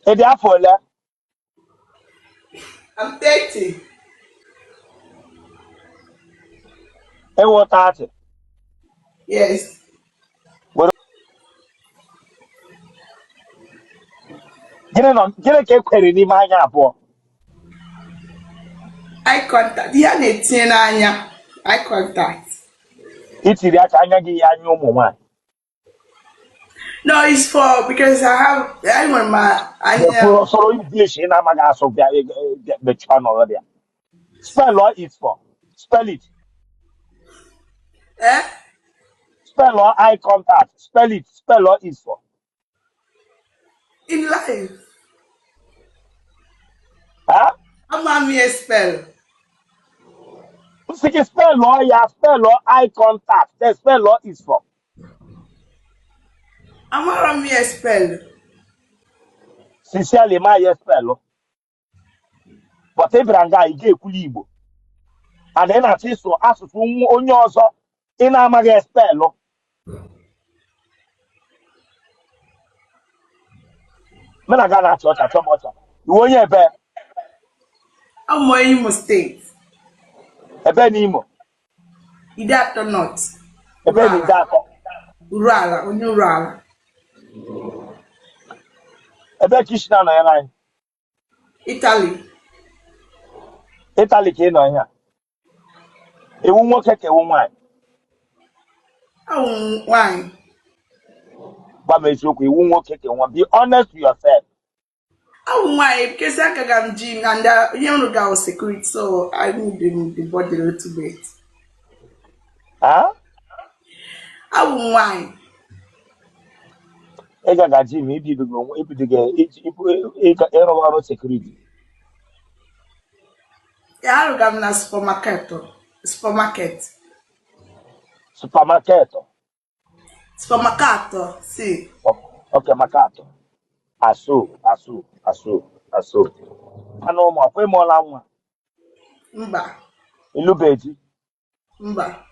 Ị dị afọ ole? I'm 30. Ị wụ 30? Yes. Were gịnị nọ, gịnị ka e kwere n'ime anya abụọ? Eye contact. Ihe a na-etinye n'anya. Eye contact. I tiri aka anya gị ya anya ụmụ nwaanyị. No, it's for because I have enwere m anya. Kwuru sụrụ English ị na-amaghị asụ bịa mechie ọnụ gị bịa. Spell all it for. Spell it. Eh? Spell all eye contact. Spell it. Spell all it for. In life. Huh? Ama m ihe spell. M sị gị spell all ya, spell all eye contact. Then spell all it for. Amara m ihe spell. Sincerely, ma ya spell. But ị bịara nga ị ga-ekwuli Igbo. And ị na-achọ ịsụ asụsụ onye ọzọ ị na-amaghị spell. Mụ na gị na-achị ọchị achọ m ọcha. Ị wụ onye ebe? Abụ m onye Imo steeti. Ebe n'Imo? Ideato North. Ebe na Ideato? Uruala, onye Uruala. Ebe ka i si na-anọnyere anyị? Italy. Italy ka ị nọ ihe a. Ị wụ nwoke ka ị wụ nwaanyị? Awụ m nwaanyị. Gwa m eziokwu, ị wụ nwoke ka ị wụ nwaanyị? Be honest to yourself. Awụ m nwaanyị because agaga m gym and ihe m rụga wụ security, so I need the body a little bit. Ah? Awụ m nwaanyị. Ị gaga gym, ibidogo onwe, ibidogo ịrụ ọrụ security. Ya, arụga m na supermarket. Supermarket. Supermarket. Supermarket, si. Okay, market. Asụ, asụ, asụ, asụ. Anụ ụmụ ọkwa ị mụọla nwa? Mba. Ị lụbe di? Mba.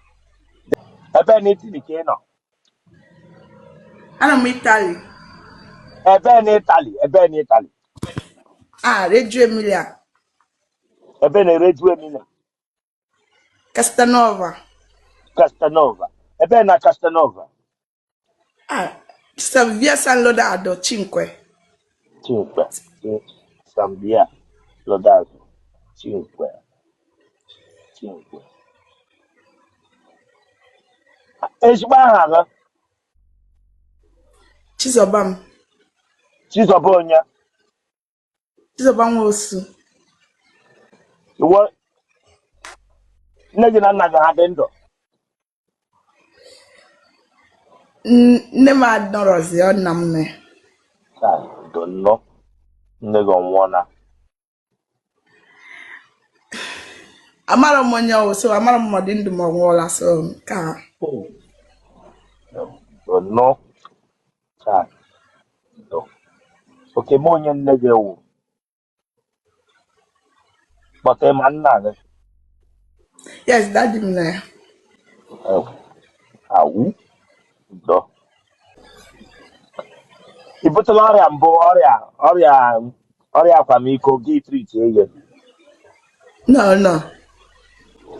Ebe na Italy ka ị nọ? Anọ m Italy. Ebe na Italy? Ebe na Italy? Ah, Reggio Emilia. Ebe na Reggio Emilia? Castelnuovo. Castelnuovo. Ebe na Castelnuovo? Ah, Via San Lodado, Cinque. Cinque. San Via Lodado. Cinque. Cinque. Ezigbo aha gị? Chizọba m. Chizọba onye? Chizọba Nwosu. Iwe nne gị na nna gị ha dị ndụ? Nne m anọrọzi, ọ nna m nọ. Ndo nnọọ, nne gị ọ nwụọla? Amara m onye ọ so, amara m ma ọ dị ndụ ma ọ nwụọla, so ka Ndo nnọọ. Ndo. Okay, ma onye nne gị wụ? But ị ma nna gị? Yes, daddy m nọ ya. Awụ ndo. I butela ọrịa mbụ, ọrịa akwamiko gị treat eye? No, no.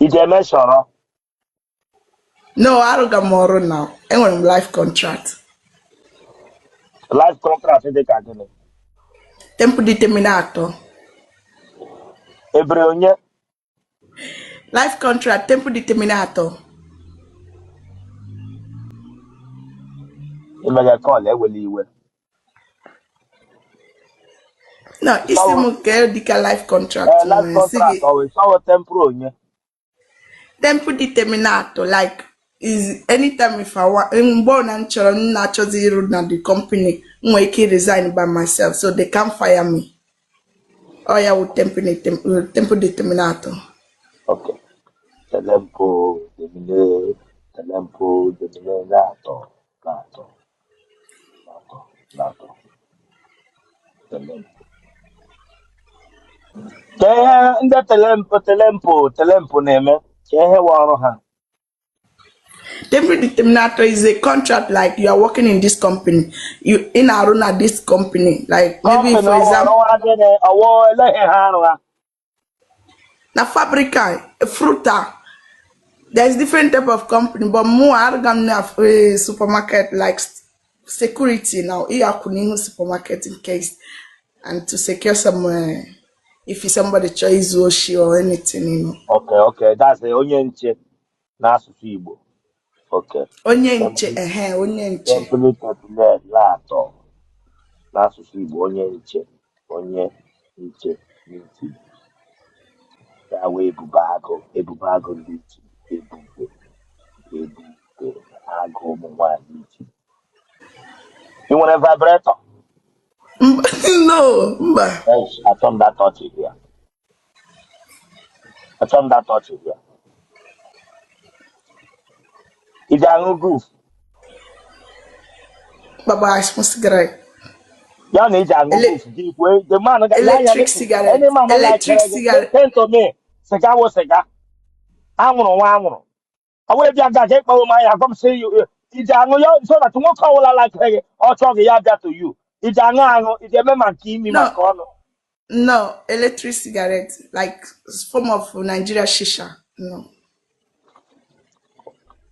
I ji eme shọrọ? No, arụga m ọrụ na enwere m life contract. Life contract dị ka gịnị? Tempo determinato. Ebere onye? Life contract, tempo determinato. Imega call ewela iwe. No, ị sị m nke dịka life contract. Eh, life contract ọ wụ sọwọ tempo onye? Tempo determinato, like is anytime if I want, mgbe ọ na m chọrọ m na-achọzi ịrụ na the company, m nwere ike resign by myself, so they can't fire me. Ọ ya wụ tempo determinato. Okay. Tempo determinato, tempo determinato, nato, nato, nato. Telempo. Ka ihe ndị telempo telempo telempo na-eme ka ihe wụ ọrụ ha. Tempo determinato is a contract, like you are working in this company. You in arụ na this company. Like maybe Company for ọwụ example, ọrụwa gịnị ọwụ eleghị ha arụ ha? na fabbrica, frutta. There's different type of company, but mụ arụga m na supermarket like security now. Ị akwụ n'ihu supermarket in case and to secure some if somebody chọọ izu oshi or anything. Okay, that's it. Onye nche n'asụsụ Igbo. Okay. Onye nche, ehe, onye nche. Temple temple atọ n'asụsụ Igbo, onye nche, onye nche n'Italy. Ya wee ebube agụ, ebube agụ ndị Italy, ebube ebube agụ ụmụ nwaanyị Italy. Ị nwere vibrator? No, mba. Yes, achọ m that touch here. Achọ m that touch here. Ị ji aṅụ goof? Baba, I smoke cigarette. Ya na ị ji aṅụ Ele goof gị kwee the man ga lee anya electric listen cigarette. any man like Electric gị cigarette. listen to me, sịga wụ sịga, anwụrụ nwa anwụrụ. Ọ wee bịa gaga ịkpọrọ m anya gwa m sị iji aṅụ ya so that nwoke ọbụla like gị ọ chọọ gị ya bịa to you. Iji aṅụ aṅụ, iji eme ma nke imi ma No, nke ọnụ. no, electric cigarette, like form of Nigeria shisha. No.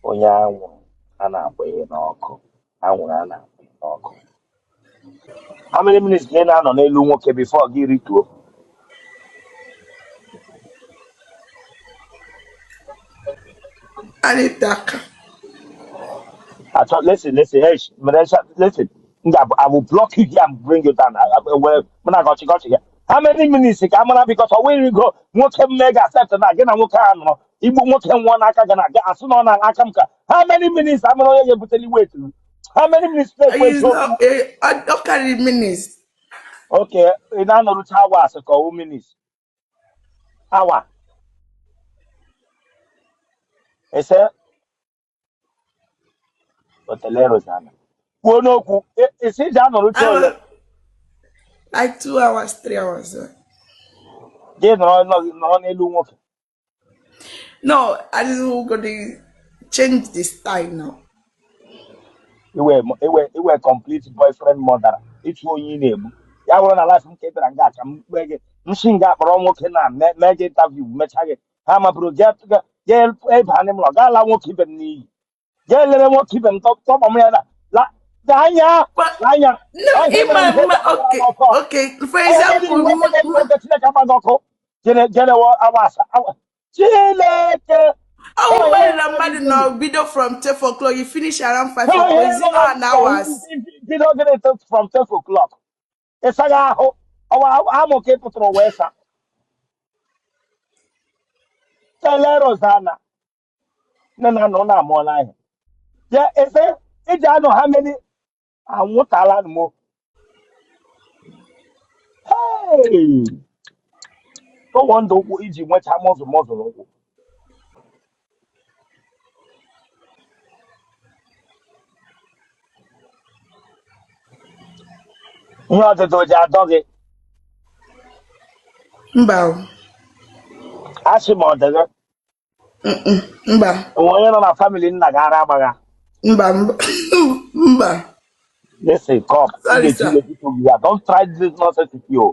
Onye anwụrụ a na-agbanye n'ọkụ, anwụrụ a na-agbanye n'ọkụ. How many minutes ka ị na-anọ n'elu nwoke before gị rituo? I need that. Achọ, listen, listen, hey, mere listen, m ga I will block you here and bring you down. Well, mụ na gọchị gọchị ya. How many minutes ka amara because ọ wee go nwoke m mee ga-accept na gị na nwoke a nọrọ igbu nwoke nwụọ n'aka gị na gị asị na ọ na aka m ka how many minutes amara onye ga-ebuteli weight? How many minutes na-ekwu It's eziokwu? not, I carry minutes. Okay, ị na-anọrụcha hours ka ọwụ minutes? Hour. Ese otele Rosanna. Kwuo n'okwu, isi ji anọrụcha ole? Hour, like 2 hours, 3 hours. Gị nọrọ nọrọ n'elu nwoke. No, I just will go to change the style now. Iwe iwe complete boyfriend mother ịchụ onye ị na-egbu ya bụrụ na life m ka ị bịara nga ka m kpee gị nshi nga akpọrọ nwoke na mee gị interview mechaa gị ha mapụrụ gị ịba n'ime ụlọ gaa laa nwoke ibe m n'iyi gaa lere nwoke ibe m tọkpọ m ya na la anya But anya no, ọ ihe in mere my, m ji my eji agbara okay, m ọkụ okay. For ọ ihe mere example, nwoke ga-eji oge Chineke agbaghị ọkụ jere jere awa asaa awa Chineke. I Ọ will ihe marry mere m mmadụ ji now bido from 12 o'clock, you finish around 5 ọ o'clock. ihe Is it mere not m an hours? bido gịnị from 12 o'clock ịsaghị ahụ ọwa amụ ka ị pụtara ụwa ịsa tele Rosanna nne na nna ụnụ amụọla ahịa ya ese iji anọ ha many anwụtala m. Hey! No wonder ụkwụ iji nweta mọzụ mọzụ n'ụkwụ. Ihe ọdịdị o ji adọ gị? Mba o. Asị ma ọ dị gị. Mm-mm. Mba. Enwe onye nọ na family nna gị ara agbagha? Mba, mba. Mba. Listen, come. Ị Sorry, ga-eji sir. iwe tupu gị ya. Don't try this nonsense with you.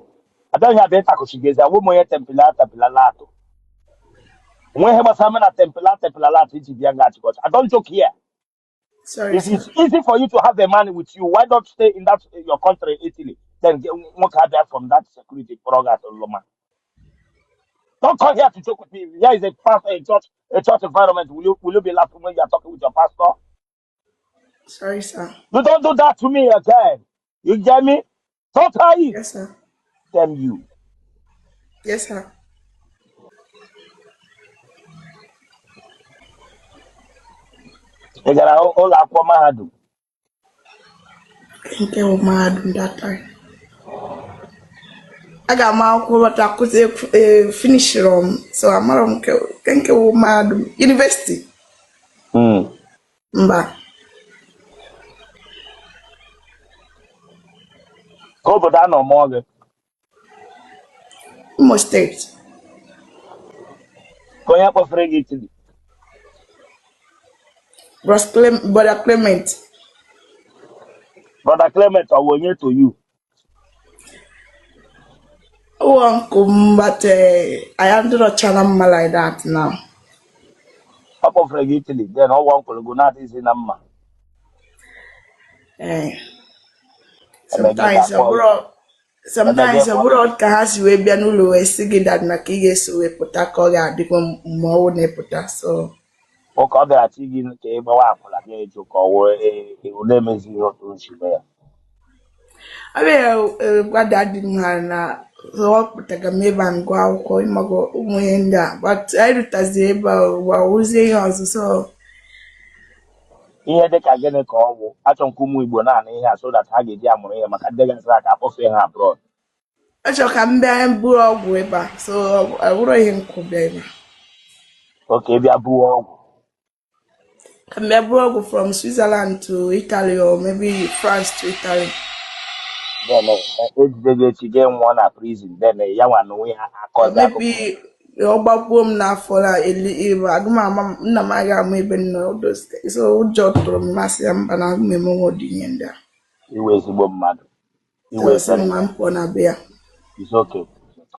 Abịaghị abịa ịtakụchi gị eze. Awụ m onye tempila tempila latụ. Onwe ihe gbasara m na tempila tempila latụ iji bịa nga achịkọcha. I don't joke here. Sorry, It sir. is easy for you to have a man with you. Why not stay in that your country, Italy? Then get nwoke abịa from that security kpọrọ gị asị lụma. Don't come here to joke with me. Here is a pastor, a church environment. Will you be laughing when you are talking with your pastor? Sorry, sir. You don't do that to me again. You get me? Don't try it. Yes, sir. Damn you. Yes, sir. Ị gara ụlọ akwụkwọ mahadum? Nke wụ mahadum that time. Aga m akwụkwọ but akwụsị finishiri m, so amara m nke nke wụ mahadum university. Mba. Ka obodo a nọ mụọ gị? Imo State. Ka onye kpọfere gị Italy? Bros Clem, Brother Clement. Brother Clement, ọ wụ onye to you? Ọ uncle m, but anyị adịrọcha na mma like that now. Ọ kpọfere gị Italy, then ọ wụ uncle gị na-adịghịzi na mma. Eh, Eme gị sometimes ọ ga-akpọ bụrụ eme gị sometimes ọ kpọọ bụrụ ka ha si wee bịa n'ụlọ wee sị gị that na ka ị ga-eso wee pụta ka ọ ga-adịkwa ma ọ wụ na ịpụta, so Ụka ọ bịara chi gị ka ị gbawa akwụna gị eju ka ọ wee na-emezi ihe otu o si mee ya. Ọ bịara gwa daddy m ha na ọ pụtaga m ebe a m gụọ akwụkwọ, ịmago ụmụ ihe ndị a, but anyị rutazie ebe a gwa wụzie ihe ọzọ, so Ihe dị ka gịnị ka ọ wụ? Achọ nke ụmụ Igbo na-anụ ihe a so that ha ga-eji amụrụ ihe maka ndị gasịrị aka akpọfee ha abroad. Achọrọ ka m bịa buru ọgwụ ebe a, so ọ bụrụ ihe nkwụ bịa ebe a. Oke bịa buo ọgwụ. Ka m bịa buru ọgwụ from Switzerland to Italy or maybe France to Italy. Then ejide gị echi, gị nwụọ na prison, then ya nwa na onwe ya Or akọzi akụkọ. maybe ọ gbagbuo m n'afọ na eli ebe agụ m ama m, nna m agaghị ama ebe m nọ, all those things. So ụjọ tụrụ m, masị ya mba na agụ m emenwe ụdị ihe ndị a. Iwe ezigbo mmadụ iwe So sị m very na m pụọ na be ya. It's okay.